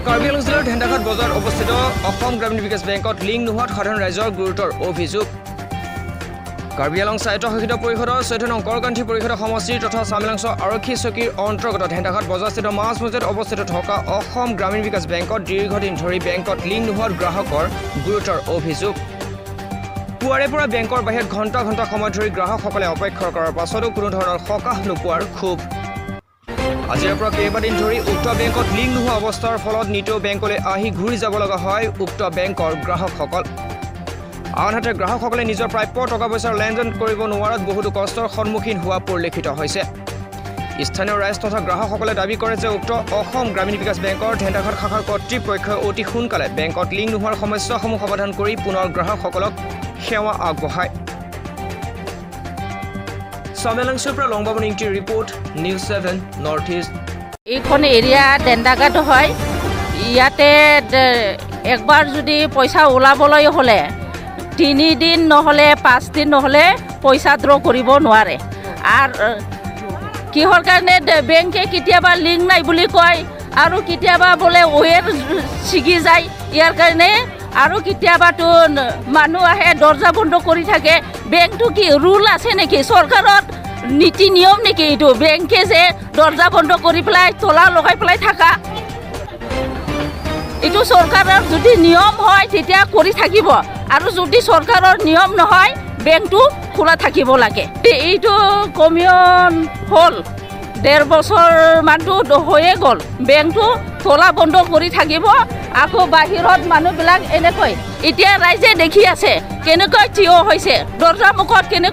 কাৰ্বি আংলং জিলাৰ ধেন্দাঘাট বজাৰত অৱস্থিত অসম গ্ৰামীণ বিকাশ বেংকত লিংক নোহোৱাত সাধাৰণ ৰাইজৰ গুৰুতৰ অভিযোগ। কাৰ্বি আংলং স্বায়ত্তশাসিত পৰিষদৰ 14 নং কৰকান্থি পৰিষদৰ সমষ্টিৰ তথা চামেলাংছ আৰক্ষী চকীৰ অন্তৰ্গত ধেন্দাঘাট বজাৰস্থিত মাজমজিয়াত অৱস্থিত থকা অসম গ্ৰামীণ বিকাশ বেংকত দীৰ্ঘদিন ধৰি বেংকত লিংক নোহোৱাত গ্ৰাহকৰ গুৰুতৰ অভিযোগ। পুৱাৰে পৰা বেংকৰ বাহিৰত ঘণ্টা ঘণ্টা সময় ধৰি গ্ৰাহকসকলে অপেক্ষা কৰাৰ পাছতো কোনো ধৰণৰ সকাহ নোপোৱাৰ ক্ষোভ। আজিৰে পৰা কেইবাদিন ধৰি উক্ত বেংকত লিংক নোহোৱা অৱস্থাৰ ফলত নিতৌ বেংকলৈ আহি ঘূৰি যাব লগা হয় উক্ত বেংকৰ গ্ৰাহকসকল। আনহাতে গ্ৰাহকসকলে নিজৰ প্ৰাপ্য টকা পইচাৰ লেনদেন কৰিব নোৱাৰাত বহুতো কষ্টৰ সন্মুখীন হোৱা পৰিলক্ষিত হৈছে। স্থানীয় ৰাইজ তথা গ্ৰাহকসকলে দাবী কৰে যে উক্ত অসম গ্ৰামীণ বিকাশ বেংকৰ ধেন্দাঘাট শাখাৰ কৰ্তৃপক্ষই অতি সোনকালে বেংকত লিংক নোহোৱাৰ সমস্যাসমূহ সমাধান কৰি পুনৰ গ্ৰাহকসকলক সেৱা আগবঢ়ায়। চামেলাংছৰ পৰা লংবাবু নিংটিৰ ৰিপৰ্ট, নিউজ 7 নৰ্থ ইষ্ট। এইখন এৰিয়া দেন্দাঘাট হয়। ইয়াতে একবাৰ যদি পইচা ওলাবলৈ হ'লে 3 দিন নহ'লে 5 দিন নহ'লে পইচা ড্ৰ কৰিব নোৱাৰে। আৰু কিহৰ কাৰণে বেংকে কেতিয়াবা লিংক নাই বুলি কয় আৰু কেতিয়াবা বোলে ৱেৰ ছিগি যায়, ইয়াৰ কাৰণে। আৰু কেতিয়াবাতো মানুহ আহে, দৰ্জা বন্ধ কৰি থাকে। বেংকটো কি ৰুল আছে নেকি? চৰকাৰত নীতি নিয়ম নেকি এইটো বেংকে যে দৰ্জা বন্ধ কৰি পেলাই তলা লগাই পেলাই থাকা? এইটো চৰকাৰৰ যদি নিয়ম হয় তেতিয়া কৰি থাকিব আৰু যদি চৰকাৰৰ নিয়ম নহয় বেংকটো খোলা থাকিব লাগে। এইটো কমেও হ'ল 1.5 বছৰমানটো হৈয়ে গ'ল। বেংকটো তলা বন্ধ কৰি থাকিব, আকৌ বাহিৰত মানুহবিলাক এনেকৈ। এতিয়া ৰাইজে দেখি আছে কেনেকৈ থিয় হৈছে দৰ্জা মুখত কেনেকৈ।